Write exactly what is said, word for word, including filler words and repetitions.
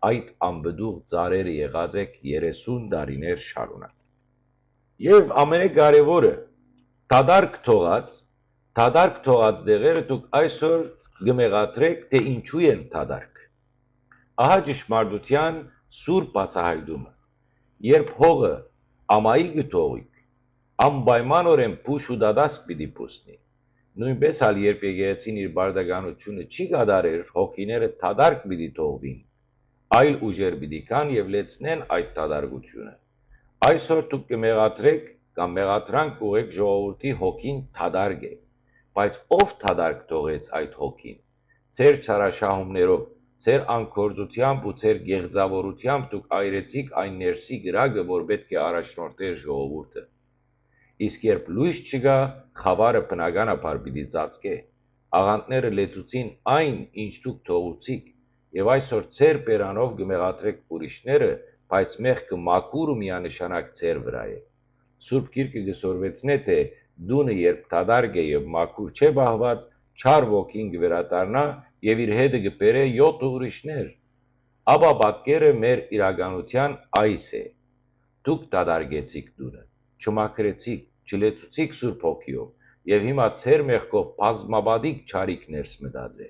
այդ անպտուղ ծառերը եղած էք երեսուն տարիներ շարունակ։ Եւ ամենակարեւորը, դատարկ թողած, դատարկ թողած դեղերը դուք այսօր կը մեղադրէք, թէ ինչու են դատարկ։ Ահա ճշմարտութեան սուր բացայայտումը։ Երբ հողը ամայի կը թողուք, անպայմանօրէն փուշ ու դատասկ պիտի բուսնի։ Նոյնպէս ալ երբ եկեղեցին իր պարտականութիւնը չի կատարեր, հոգիները դատարկ պիտի թողուին, այլ ուժեր պիտի գան եւ լեցնեն այդ դատարկութիւնը։ Այսօր դուք կը մեղադրէք կամ մեղադրանք կ'ուղղէք ժողովուրդի հոգին դատարկ է, բայց ո՞վ դատարկ թողեց այդ հոգին։ Ձեր չարաշահումներով, ձեր անգործութեամբ ու ձեր գեղձաւորութեամբ դուք այրեցիք այն ներսի կրակը, որ պէտք է առաջնորդէր ժողովուրդը։ Իսկ երբ լոյս չկայ, խաւարը բնականաբար պիտի ծածկէ։ Աղանդները լեցուցին այն, ինչ դուք թողուցիք, եւ այսօր ձեր բերանով կը մեղադրէք ուրիշները, բայց մեղքը մաքուր ու միանշանակ ձեր վրայ է։ Սուրբ Գիրքը կը սորվեցնէ, թէ տունը երբ դատարկ է եւ մաքուր չէ պահուած, չար ոգին կը վերադառնայ եւ իր հետը կը բերէ եօթը ուրիշներ։ Ապա պատկերը մեր իրականութեան այս է. դուք դատարկեցիք տունը, չմաքրեցիք, չլեցուցիք Սուրբ Հոգիով, եւ հիմա ձեր մեղքով բազմապատիկ չարիք ներս մտած է։